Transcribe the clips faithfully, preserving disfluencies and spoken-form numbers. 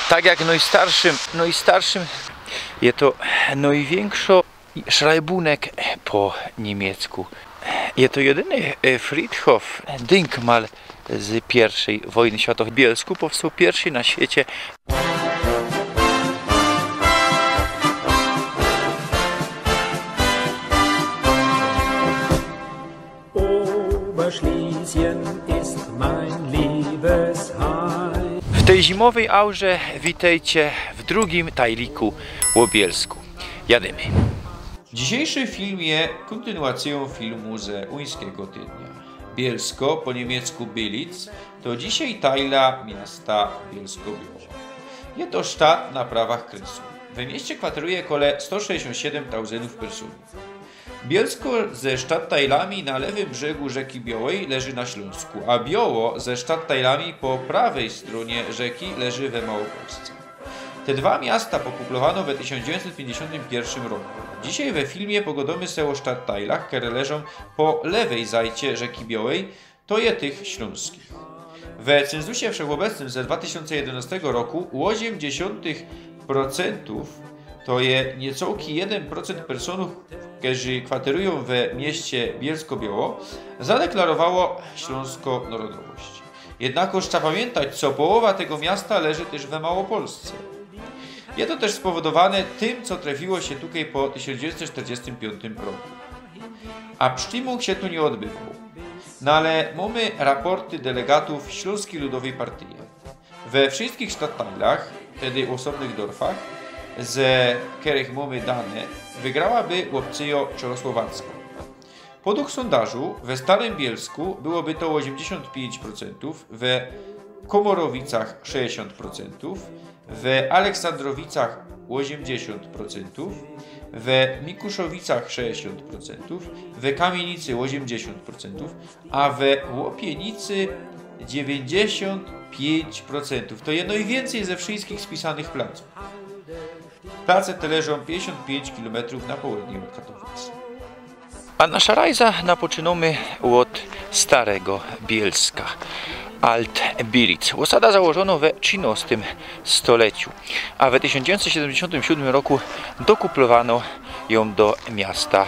Tak jak nojstarszym, nojstarszym je to nojwiynkszo szrajbunek po niymiecku. Je to jedyny, e, Friedhof, Denkmal z piyrwszyj wojny światowej. W Bielsku powstoł piyrwszy na świecie. Oberschlesien ist mein Liebesheim. W tyj zimowyj aurze witejcie w drugim tajliku ô Bielsku. Jadymy. Dzisiyjszy film je kōntynuacyjōm filmu ze uńskigo tydnia. Bielsko, po niymiecku Billitz, to dzisiej tajla miasta Bielsko-Biała. Je to sztat na prawach kresu. We mieście kwateruje kole sto sześćdziesiōnt siedym tauzyndōw persōnōw. Bielsko ze sztattajlami na lewym brzegu rzeki Biołej leży na Ślōnsku, a Bioło ze sztattajlami po prawyj strōnie rzeki leży we Małopolsce. Te dwa miasta pokuplowano we tysiōnc dziewiyńćset piyńćdziesiōntym piyrwszym roku. Dzisiej we filmie pogodōmy se ô sztattajlach, kere leżōm po lewyj zajcie rzeki Biołej, to je tych ślōnskich. We cynzusie wszechobecnym ze dwa tysiōnce jedynŏstego roku ôziymdziesiōntych procentōw, to je niycołki jedyn procent personōw, kerzy kwaterujōm we mieście Bielsko-Bioło, zadeklarowało ślōnsko narodowość. Jednakoż trza pamiyntać, co połowa tego miasta leży tyż we Małopolsce. Je to tyż spowodowane tym, co trefiło sie tukej po tysiōnc dziewiyńćset sztyrdziestym piōntym roku. A sztimung sie tu niy ôdbywoł. No ale mōmy raporty delegatōw Ślōnskij Ludowyj Partyje. We wszyjskich sztattajlach, tedy ôsobnych dorfach, ze kerych mōmy dane, wygrała by ôpcyjŏ czechosłowacko. Podug sondażu we Starym Bielsku byłoby to ôziymdziesiōnt piyńć procentōw, we Komorowicach sześćdziesiōnt procentōw, we Aleksandrowicach ôziymdziesiōnt procentōw, we Mikuszowicach sześćdziesiōnt procentōw, we Kamienicy ôziymdziesiōnt procentōw, a we Łopienicy dziewiyńćdziesiōnt piyńć procentōw. To je nojwiyncyj ze wszyjskich spisanych placōw. Place te leżōm piyńćdziesiōnt piyńć kilometrōw na połednie ôd Katowic. A nasza rajza napoczynōmy ôd Starego Bielska. Alt Billitz. Ôsada założōno we trzinŏstym stoleciu, a we tysiōnc dziewiyńćset siedymdziesiōntym siódmym roku dokuplowano jōm do miasta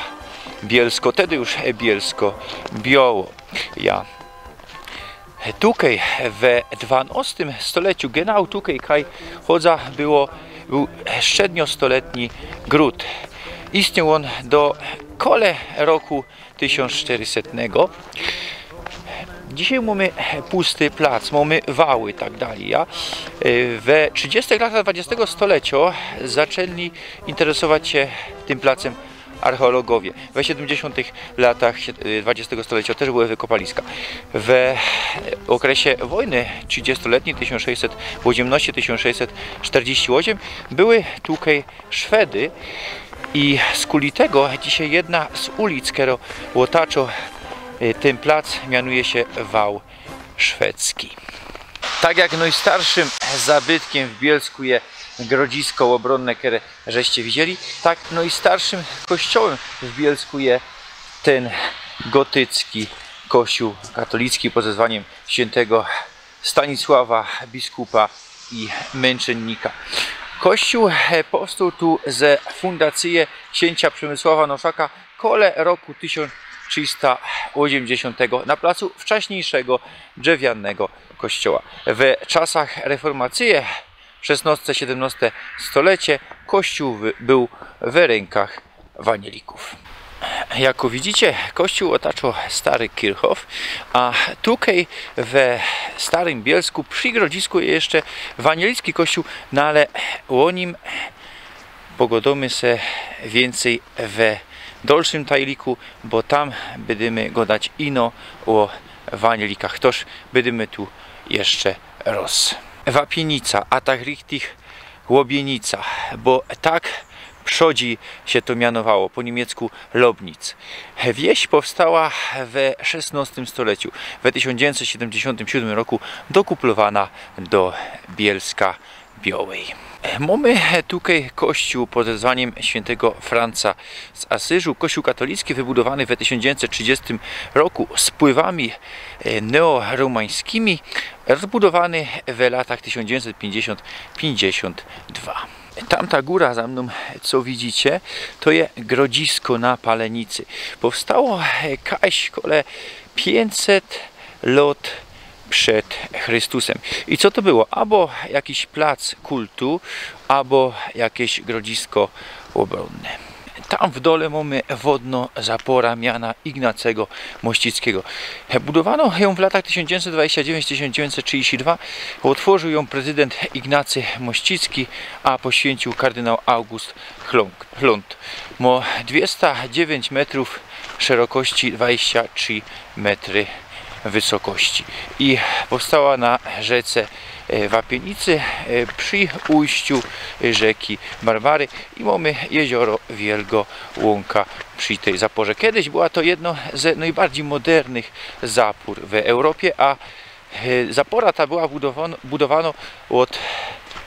Bielsko, tedy już Bielsko-Bioło. Ja Tukej we dwanŏstym stoleciu, genau tukej, kaj chodza, było, bōł średniostoletni grōd. Istnioł ôn do kole roku tysiōnc sztyrysetnego. Dzisiej mōmy pusty plac, mōmy wały, tak dalij, ja. We trzidziestych latach dwadziestego stolecio zaczli interesować sie tym placym archeologowie. We siedymdziesiōntych latach sie-, y, dwadziestego stolecio tyż były wykopaliska. We ôkresie wojny trzidziestoletnij, tysiōnc sześćset ôziymnŏście, tysiōnc sześćset sztyrdziści ôziym, były tukej Szwedy i skuli tego dzisiej jedna z ulic, kerŏ ôtaczŏ, y, tyn plac, mianuje sie Wał Szwedzki. Tak jak nojstarszym zabytkiym w Bielsku je grodzisko ôbronne, kere żeście widzieli, tak nojstarszym kościołym w Bielsku je tyn gotycki kościōł katolicki pod wezwaniym świyntego Stanisława, biskupa i męczennika. Kościōł, e, powstoł tu ze fundacyje ksiyńcia Przemysława Noszaka kole roku tysiōnc trzista ôziymdziesiōntego na placu wczaśniyjszego drzewiannego kościoła. We czasach reformacyje, szesnŏste, siedymnŏste stolecie, kościoł wy-, bōł we rynkach wanielikōw. Jako widzicie, kościoł ôtaczŏ stary Kirchhof, a tukej we Starym Bielsku przi grodzisku je jeszcze wanielicki kościoł, no ale ô nim pogodōmy se wiyncyj we dalszym tajliku, bo tam bydymy godać ino ô wanielikach. Toż bydymy tu jeszcze roz. Wapienica, a tak richtig Łobienica, bo tak przodzi sie to mianowało, po niymiecku Lobnitz. Wieś powstała we szesnŏstym stoleciu. We tysiōnc dziewiyńćset siedymdziesiōntym siódmym roku dokuplowana do Bielska Białej. Mōmy tukej kościōł pod wezwaniym świyntygo Franca z Asyżu. Kościōł katolicki wybudowany we tysiōnc dziewiyńćset trzidziestym roku z wpływami, e, neoromańskimi, rozbudowany w latach tysiōnc dziewiyńćset piyńćdziesiōnt piyńćdziesiōnt dwa. Tamta gōra za mnōm, co widzicie, to je grodzisko na Palenicy. Powstało, e, kaś kole piyńćset lot przed Chrystusem. I co to było? Abo jakiś plac kultu, abo jakeś grodzisko ôbronne. Tam w dole mōmy wodno zapora miana Ignacego Mościckigo. Budowano jōm w latach tysiōnc dziewiyńćset dwadzieścia dziewięć tysiōnc dziewiyńćset trzidziści dwa. Ôtworził jōm prezydynt Ignacy Mościcki, a poświyńciōł kardynał August Hląk-, Hląd. Mŏ dwiesta dziewiyńć metrōw szerokości, dwadzieścia trzi metry wysokości. I powstała na rzece, e, Wapienicy, e, przi ujściu rzeki Barbary i mōmy jezioro Wielgo Łąka przi tyj zaporze. Kejś była to jedno ze nojbardzij modernnych zapōr w Europie, a, e, zapora ta była budowano, budowano ôd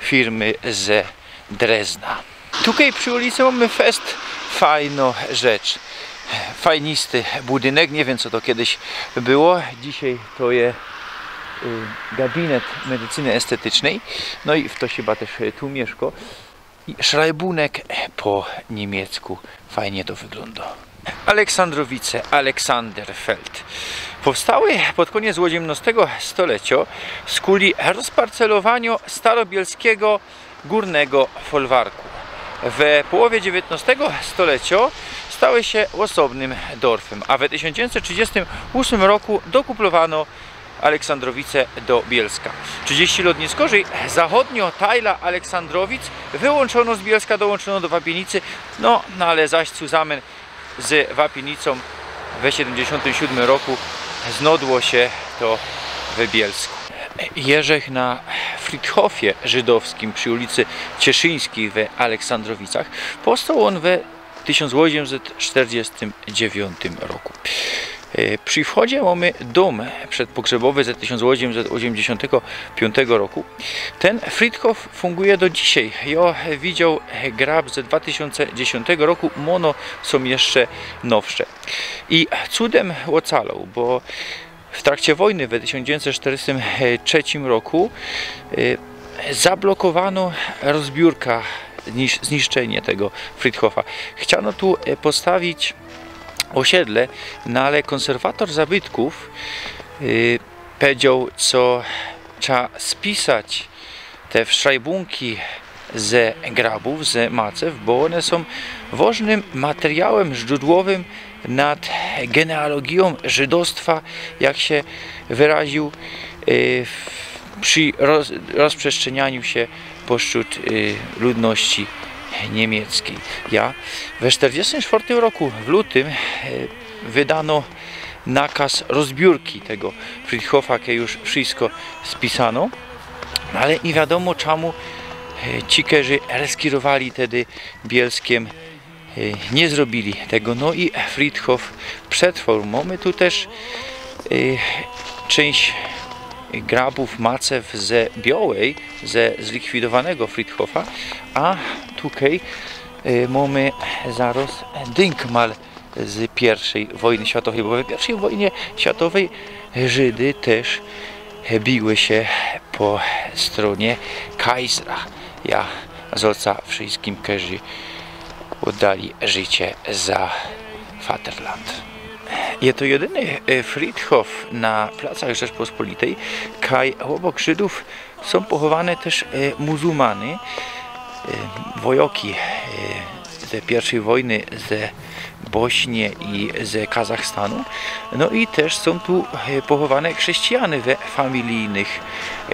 firmy ze Drezna. Tukej przi ulicy mōmy fest fajno rzecz. Fajnisty budynek, niy wiym, co to kejś było. Dzisiej to je, y, gabinet medycyny estetycznyj. No i ftoś chyba tyż, y, tu miyszko. I szrajbunek po niymiecku. Fajnie to wyglōndo. Aleksandrowice, Alexanderfeld. Powstały pod kōniec ôziymnŏstego stoleciŏ z kuli rozparcelowanio starobielskigo gōrnego folwarku. We połowie dziewiyntnŏstego stoleciŏ stały sie ôsobnym dorfym, a we tysiōnc dziewiyńćset trzidziestym ôsmym roku dokupowano Aleksandrowice do Bielska. Trzidziści lot niyskorzij zachodniŏ tajla Aleksandrowic wyłōnczono z Bielska, dołōnczono do Wapienicy, no, no ale zaś cuzamen z Wapienicōm we siedymdziesiōntym siódmym roku znodło sie to we Bielsku. Jerzech na Friedhofie żydowskim przi ulicy Cieszyńskij we Aleksandrowicach. Powstoł ôn we tysiōnc ôziymset sztyrdziestym dziewiyntym roku. E, przi wchodzie mōmy dōm przedpogrzebowy ze tysiōnc ôziymset ôziymdziesiōntego piōntego roku. Tyn Friedhof funguje do dzisiej. Jŏ widzioł grab ze dwa tysiōnce dziesiōntego roku, mŏno sōm jeszcze nowsze. I cudym ôcaloł, bo w trakcie wojny we tysiōnc dziewiyńćset sztyrdziestym trzecim roku, e, zablokowano rozbiōrka, znisz-, zniszczenie tego Friedhofa. Chciano tu, e, postawić ôsiedle, no ale kōnserwatōr zabytkōw, e, powiedzioł, co trzeba spisać te szrajbōnki ze grabōw, ze macew, bo ône sōm wożnym materiałym źdrōdłowym nad genealogijōm żydowstwa, jak sie wyraziōł, y, w, przi roz-, rozprzestrzenianiu sie pośrōd, y, ludności niymieckiej. Ja, we sztyrdziestym sztwŏrtym roku w lutym, y, wydano nakaz rozbiōrki tego Friedhofa, kej już wszysko spisano. No ale niy wiadōmo, czymu, e, ci, kerzy reskirowali tedy Bielskiem, e, niy zrobili tego. No i Friedhof przetrwoł. Mōmy tu tyż, e, czynść grabōw, macew ze Biołej, ze zlikwidowanego Friedhofa, a tukej, e, mōmy zarŏz dynkmal z piyrwszyj wojny światowyj, bo we piyrwszyj wojnie światowyj Żydy tyż biły sie po strōnie Kaisera. Ja zŏca wszyskim, kerzy ôddali życie za Vaterland. Je to jedyny, e, Friedhof na placach Rzeczpospolitej, kaj ôbok Żydōw sōm pochowane tyż, e, muzułmany, e, wojoki, e, ze piyrwszyj wojny ze Bośnie i ze Kazachstanu. No i tyż sōm tu, e, pochowane chrześcijany we familijnych,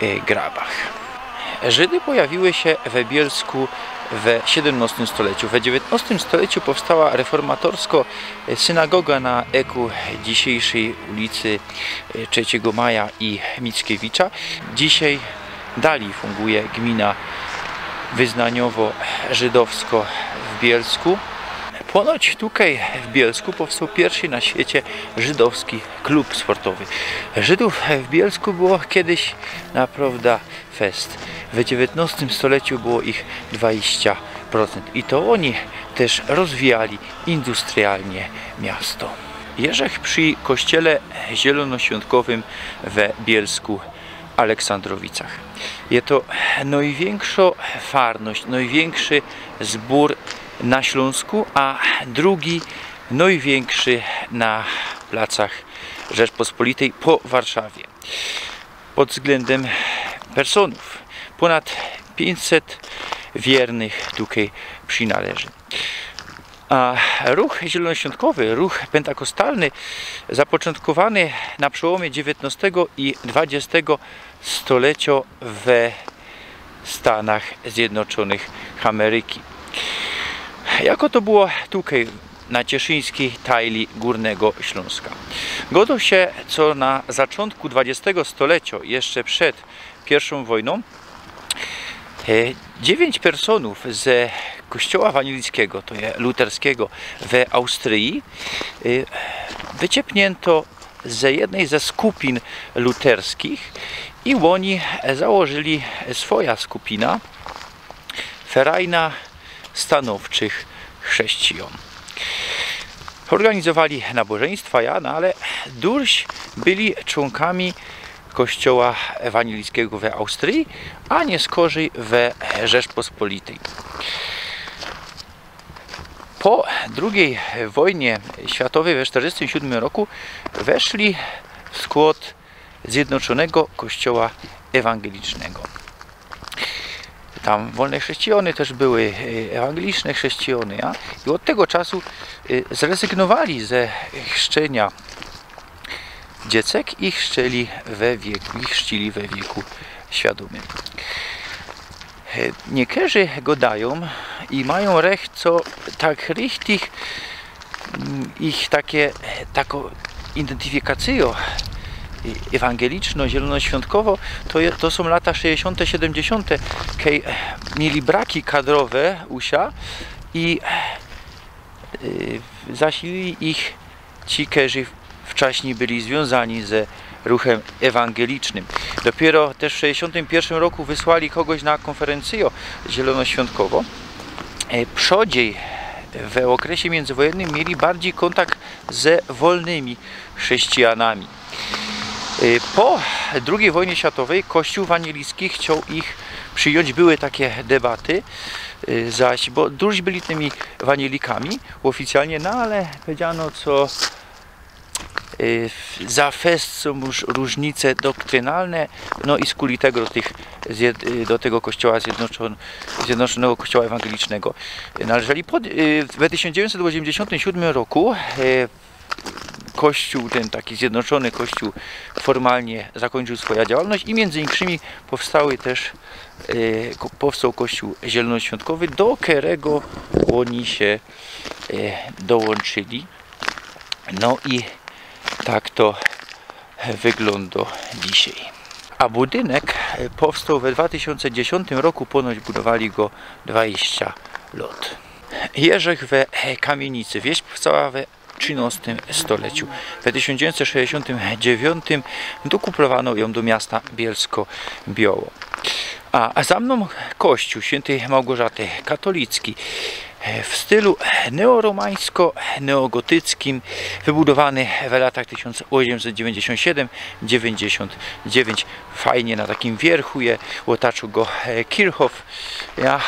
e, grabach. Żydy pojawiły sie we Bielsku we siedymnŏstym stoleciu. We dziewiyntnŏstym stoleciu powstała reformatorsko, e, synagoga na ôku dzisiejszyj ulicy, e, Trzeciego Maja i Mickiewicza. Dzisiej dali funguje gmina wyznaniowo-żydowsko w Bielsku. Ponoć tukej w Bielsku powstōł piyrszy na świecie żydowski klub sportowy. Żydōw w Bielsku było kejś naprŏwdã fest. W dziewiytnostym stoleciu było ich dwadziścia procynt. I to ôni tyż rozwijali industryjalnie miasto. Jeżech przi kościele zielonoświątkowym we Bielsku Aleksandrowicach. Je to nojwiynkszy farność, nojwiynkszy zbōr na Ślōnsku, a drugi nojwiynkszy na placach Rzeczpospolitej po Warszawie. Pod wzglyndym personōw pōnad piyńćset wiernych tukej przinŏleży. A ruch zielonoświątkowy, ruch pentakostalny, zapoczōntkowany na przełōmie dziewiytnostego i dwadziestego stolecjo we Stanach Zjednoczōnych Ameryki. Jako to było tukej na cieszyńskij tajli Gōrnego Ślōnska. Gŏdŏ sie, co na zaczōntku dwadziestego stolecjo, jeszcze przed piyrszōm wojnōm, e, dziewiyńć personōw ze kościoła ewanielickego, to je luterskego we Austryji, e, wyciepniynto ze jednej ze skupin luterskich i ôni założyli swoja skupina, Ferajna Stanowczych Chrześcijan. Organizowali nabożeństwa, ja, no ale durś byli członkami kościoła ewanielickego we Austryji, a niy skorzyj we Rzeczpospolitej. Po drugij wojnie światowyj we czterdziestym siódmym roku weszli w skłod Zjednoczonego Kościoła Ewangelicznego. Tam wolne chrześcijany tyż były, e, ewangeliczne chrześcijany, ja? I ôd tego czasu, e, zrezygnowali ze chrzczenia dziecek i chrzcili we wieku, i chrzcili we wieku świadōmym. E, niykerzy gŏdajōm i majōm recht, co tak richtig, mm, ich take, takŏ identyfikacjŏ, e, ewangeliczno-zielonoświątkowŏ, to je, to sōm lata sześćdziesiōnte, siedymdziesiōnte, kej mieli braki kadrowe u sia i, e, zasilili ich ci, kerzy wczaśnij byli zwiōnzani ze ruchym ewangelicznym. Dopiyro tyż w sześćdziesiōntym piyrszym roku wysłali kogoś na kōnferyncyjŏ zielonoświątkowõ. E, przodzij, we ôkresie miyndzywojennym, mieli bardzij kōntakt ze wolnymi chrześcijanami. E, po drugij wojnie światowyj Kościół ewanielickij chcioł ich przijōńć. Były take debaty, e, zaś, bo durś byli tymi ewanielikami ôficjalnie, no ale pedziano, co, e, za fest sōm już rōżnice doktrynalne, no i skuli tego do tych zjed-, e, do tego kościoła zjednoczon-, Zjednoczonego Kościoła Ewangelicznego należeli. Pod, e, we tysiōnc dziewiyńćset ôziymdziesiōntym siódmym roku, e, kościół, tyn taki zjednoczōny kościół formalnie zakōńczōł swojã działalność i miyndzy inkszymi powstały tyż, e, ko-, powstoł kościół zielonoświątkowy, do kerego ôni sie, e, dołōnczyli. No i tak to wyglōndo dzisiej. A budynek, e, powstoł we dwa tysiōnce dziesiōntym roku, ponoć budowali go dwadziścia lŏt. Jerzech we, e, Kamiynicy. Wieś powstała we trzynŏstym stoleciu. We tysiōnc dziewiyńćset sześćdziesiōntym dziewiōntym dokuplowano jã do miasta Bielsko-Biała. A, a za mnōm kościół świyntej Małgorzaty, katolicki, e, w stylu neoromańsko-neogotyckim, wybudowany w latach tysiōnc ôziymset dziewiyńćdziesiōnt siedym dziewięćdziesiōnt dziewięć. Fajnie na takim wierchu je, ôtŏczōł go, e, Kirchhof. Ja.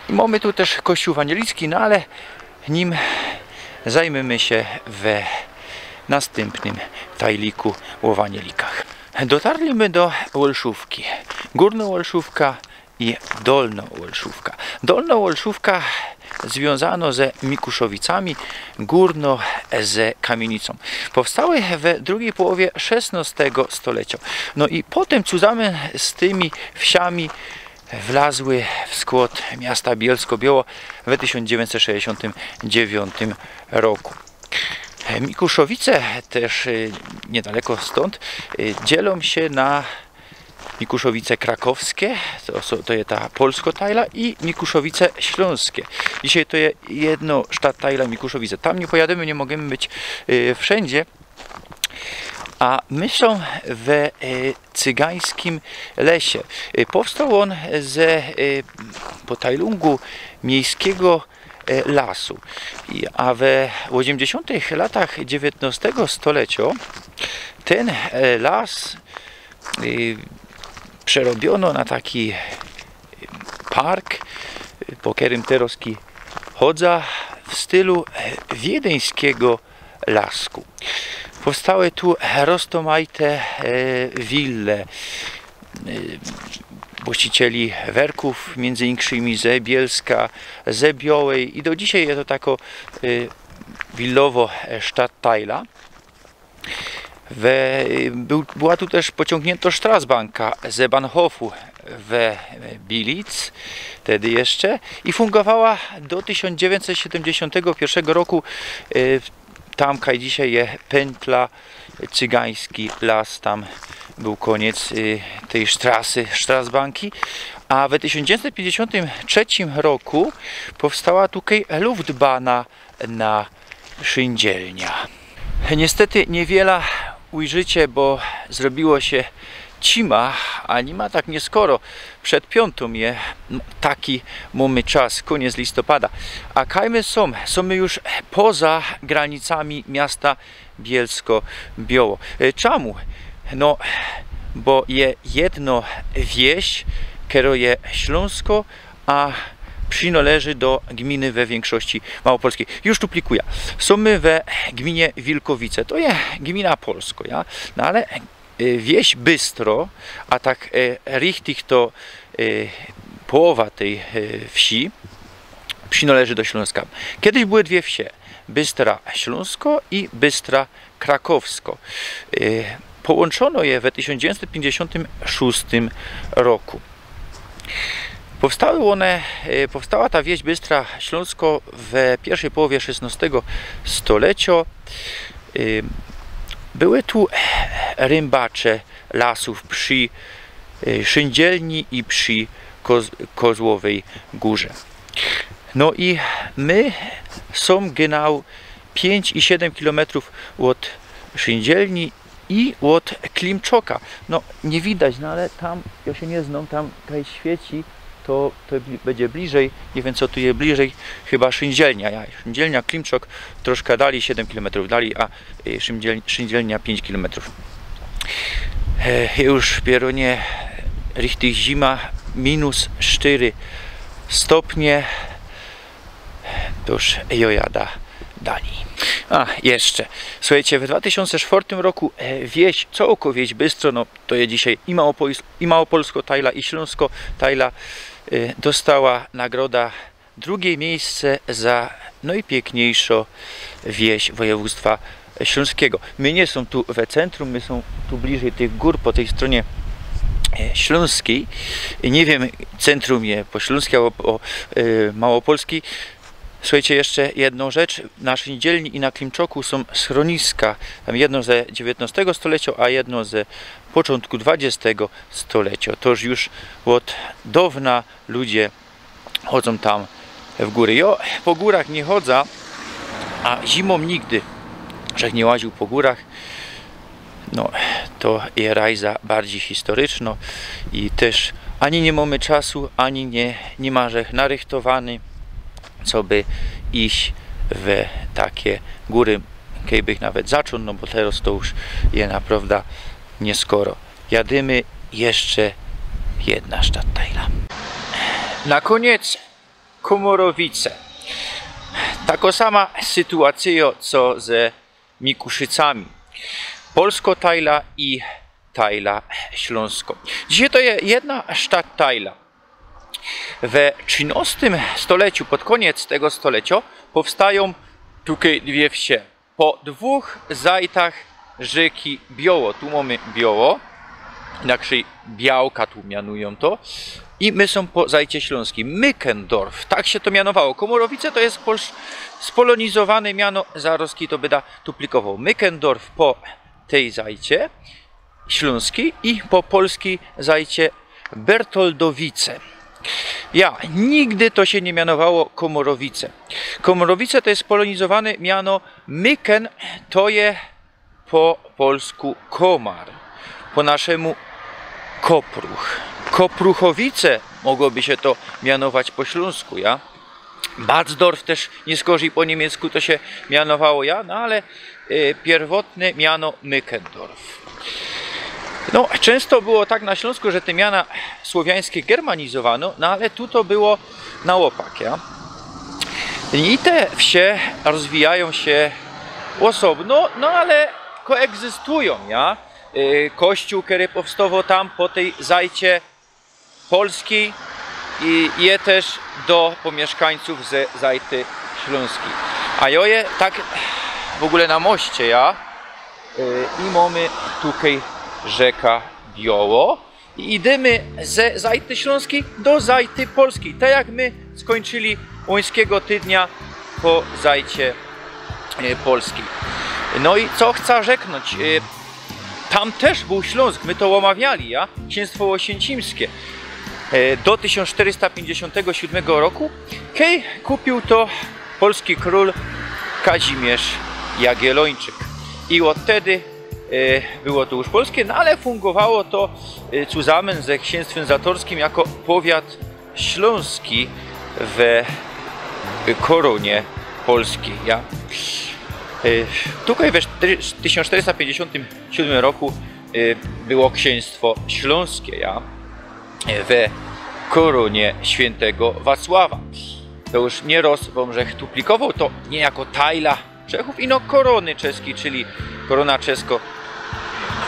I mōmy tu tyż kościół ewanielicki, no ale nim zajmymy sie we nastympnym tajliku ô ewanielikach. Dotarli my do Ôlszōwki. Gōrnŏ Ôlszōwka i Dolnŏ Ôlszōwka. Dolnŏ Ôlszōwka zwiōnzano ze Mikuszowicami, Gōrnŏ ze Kamiynicōm. Powstały we drugij połowie szesnŏstego stoleciŏ. No i potym, co zamiast z tymi wsiami wlazły w skłŏd miasta Bielsko-Biała we tysiōnc dziewiyńćset sześćdziesiōntym dziewiōntym roku. Mikuszowice tyż, y, niydaleko stōnd, y, dzielōm sie na Mikuszowice krakowske, to, to je ta polsko tajla, i Mikuszowice ślōnskie. Dzisiej to je jedno Stadtteile Mikuszowice. Tam niy pojadymy, niy możymy być y, wszyndzie. A my sōm we y, cygańskim lesie. Y, powstoł ôn ze y, potajlungu miejskigo y, lasu. I, a we ôziymdziesiōntych latach dziewiytnostego stolecio tyn y, las y, przerobiono na taki park, y, po kerym terozki chodza w stylu y, wiedyńskigo lasku. Powstoły tu roztomajte y, wille y, właścicieli werkōw, miyndzy inkszymi ze Bielska, ze Biołej, i do dzisiej je to tako y, willowo y, Stadtteila. We, y, był, była tu tyż pociōngniynto Straßbanka ze Bahnhofu we y, Bilic, wtedy jeszcze, i fungowała do tysiōnc dziewiyńćset siedymdziesiōntego piyrszego roku. Y, tam, kaj dzisiej je pyntla, cygański las, tam bōł kōniec y, tyj sztrasy, Straßbanki. A we tysiōnc dziewiyńćset piyńćdziesiōntym trzecim roku powstoła tukej luftbana na szyndzielnia. Niystety niywiela ujrzycie, bo zrobiło sie cima, a niy ma tak niyskoro. Przed piōntōm je, m, taki mōmy czas, kōniec listopada. A kaj my sōm, sōm my już poza granicami miasta Bielsko-Bioło. Y, czamu? No, bo je jedno wieś, kero je ślōnsko, a przinŏleży do gminy we wiynkszości małopolskij. Już tu plikuja. Sōm my we gminie Wilkowice. To je gmina polsko, ja? No ale y, wieś Bystro, a tak y, richtig to y, połowa tyj y, wsi przinŏleży do Ślōnska. Kejś były dwie wsie. Bystra Ślōnsko i Bystra Krakowsko. Y, połōnczōno je we tysiōnc dziewiyńćset piyńćdziesiōntym szōstym roku. Powstoły ône, y, powstoła ta wieś Bystra Ślōnsko we piyrszej połowie szesnostego stolecio. Y, były tu rymbacze lasōw przi, y, Szyndzielni i przi Koz-, Kozłowyj Gōrze. No i my sōm genau piyńć i siedym kilometrōw ôd Szyndzielni i ôd Klimczoka. No, niy widać, no ale tam, jo sie niy znōm, tam kaj świyci, to, to bli-, bydzie bliżyj. Niy wiym, co tu je bliżyj, chyba Szyndzielnia. Ja, Szyndzielnia, Klimczok, troszkã dalij, siedym kilometrōw dalij, a, y, Szyndziel-, Szyndzielnia piyńć kilometrōw. E, już pierōnie, richtig zima, minus sztyry stopnie. Toż jo jada dalij. A, jeszcze. Słuchejcie, w dwa tysiōnce sztwŏrtym roku, e, wieś, cołkŏ wieś Bystro, no, to je dzisiej i Małopols-, i Małopolsko Tajla, i Ślōnsko Tajla, e, dostała nagroda drugij miyjsce za nojpiykniyjszŏ wieś wojewōdztwa ślōnskigo. My niy sōm tu we centrum, my sōm tu bliżyj tych gōr, po tyj strōnie, e, ślōnskij. I niy wiym, centrum je po ślōnskij abo po, e, małopolskij. Słuchejcie, jeszcze jednŏ rzecz. Na Szyndzielni i na Klimczoku sōm schrōniska. Tam jedno ze dziewiytnŏstego stoleciŏ, a jedno ze poczōntku dwadziestego stoleciŏ. To już ôd dŏwna ludzie chodzōm tam w gōry. Jo, po gōrach niy chodzã, a zimōm nigdy żech niy łaziōł po gōrach. No, to je rajza bardzij historycznŏ i tyż ani niy mōmy czasu, ani niy, niy ma żech narychtowany, coby iś we take gōry, kejbych nawet zaczōn, no bo terŏz to już je naprŏwdã niyskoro. Jadymy jeszcze jedna Stadtteila. Na kōniec Kōmorowice. Takŏ sama sytuacyjŏ co ze Mikuszycami. Polsko Tajla i Tajla Ślōnsko. Dzisiej to je jedna Stadtteila. We trzynŏstym stoleciu, pod kōniec tego stoleciŏ, powstajōm tukej dwie wsie. Po dwōch zajtach rziyki Bioło. Tu mōmy Bioło, inaczyj Białka tu mianujōm to. I my sōm po zajcie ślōnskim. Mykendorf, tak sie to mianowało. Kōmorowice to je polsz-, spolōnizowany miano, zarŏzki to byda tu plikowoł. Mykendorf po tyj zajcie. ślōnskij i po polskij zajcie Bertoldowice. Ja, nigdy to sie niy mianowało Komorowice. Komorowice to je spolonizowane miano Myken, to je po polsku komar, po naszemu kopruch. Kopruchowice mogłoby sie to mianować po ślōnsku, ja? Batzdorf tyż niy skorzyj po niymiecku to sie mianowało, ja? No ale, e, piyrwotne miano Mykendorf. No, czynsto było tak na Ślōnsku, że te miana słowiańske germanizowano, no ale tu to było na ôpak, ja? I te wsie rozwijajōm sie ôsobno, no ale koegzystujōm, ja? E, kościōł, kery powstowoł tam po tyj zajcie polskij i je tyż do, po miyszkańcōw ze zajty ślōnskij. A jo je tak w ôgōle na moście, ja? E, i mōmy tukej rzeka Bioło i idymy ze zajty ślōnskij do zajty polskij. Tak jak my skōńczyli łońskigo tydnia po zajcie, e, polskij. No i co chcã rzeknōńć? E, tam tyż bōł Ślōnsk, my to ômawiali, ja? Ksiynstwo ôsiyncimskie. E, do tysiōnc sztyrysta piyńćdziesiōntego siōdmego roku, kej kupiōł to polski krōl Kazimierz Jagiellończyk. I ôd tedy, e, było to już polskie, no ale fungowało to, e, zusammen ze ksiynstwym zatorskim jako powiat ślōnski we korōnie polskij, ja? E, tukej we sztyry-, tysiōnc sztyrysta piyńćdziesiōntym siōdmym roku, e, było ksiynstwo ślōnskie, ja? E, we korōnie świyntego Wacława. To już niyroz wōm żech tu plikowoł, to niyjako tajla Czechōw, ino korōny czeskij, czyli korōna czesko,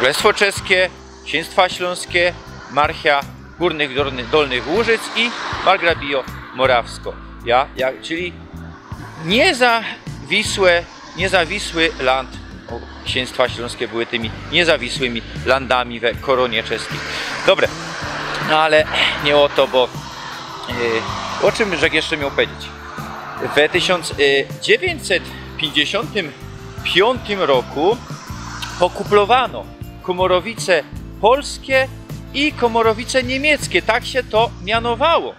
Krōlestwo Czeske, Ksiynstwa Ślōnskie, Marchia Gōrnych, Dolny-, Dolnych Łużyc i Margrabijo Morawsko. Ja, ja, czyli niezawisłe, niezawisły land. O, Ksiynstwa Ślōnskie były tymi niezawisłymi landami we korōnie czeskij. Dobre, no ale niy ô to, bo, e, ô czym żech jeszcze mioł pedzieć? We tysiōnc dziewiynćset piyńćdziesiōntym piyōntym roku pokuplowano Kōmorowice polskie i Kōmorowice niymieckie. Tak sie to mianowało.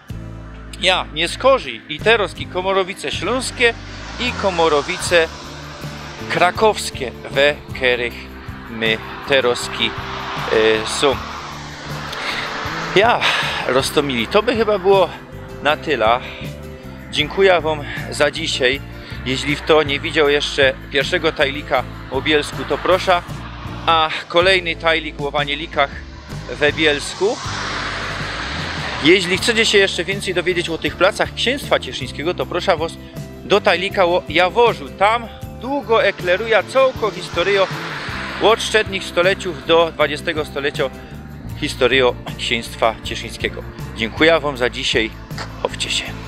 Ja, niy skorzyj i teroz i Kōmorowice ślōnskie i Kōmorowice krakowskie, we kerych my teroz, e, sōm. Ja, roztōmili, to by chyba było na tela. Dziynkuja wōm za dzisiej. Jeźli fto niy widzioł jeszcze piyrszego tajlika ô Bielsku, to prosza. A kolejny tajlik ô wanielikach we Bielsku. Jeźli chcecie sie jeszcze wiyncyj dowiedzieć ô tych placach Ksiynstwa Cieszyńskigo, to prosza wos do tajlika ô Jaworzu. Tam dugo ekleruja cołko historyjo ôd szczednych stoleciōw do dwudziestego stolecio, historyjo Ksiynstwa Cieszyńskigo. Dziynkuja wōm za dzisiej. Chowcie sie.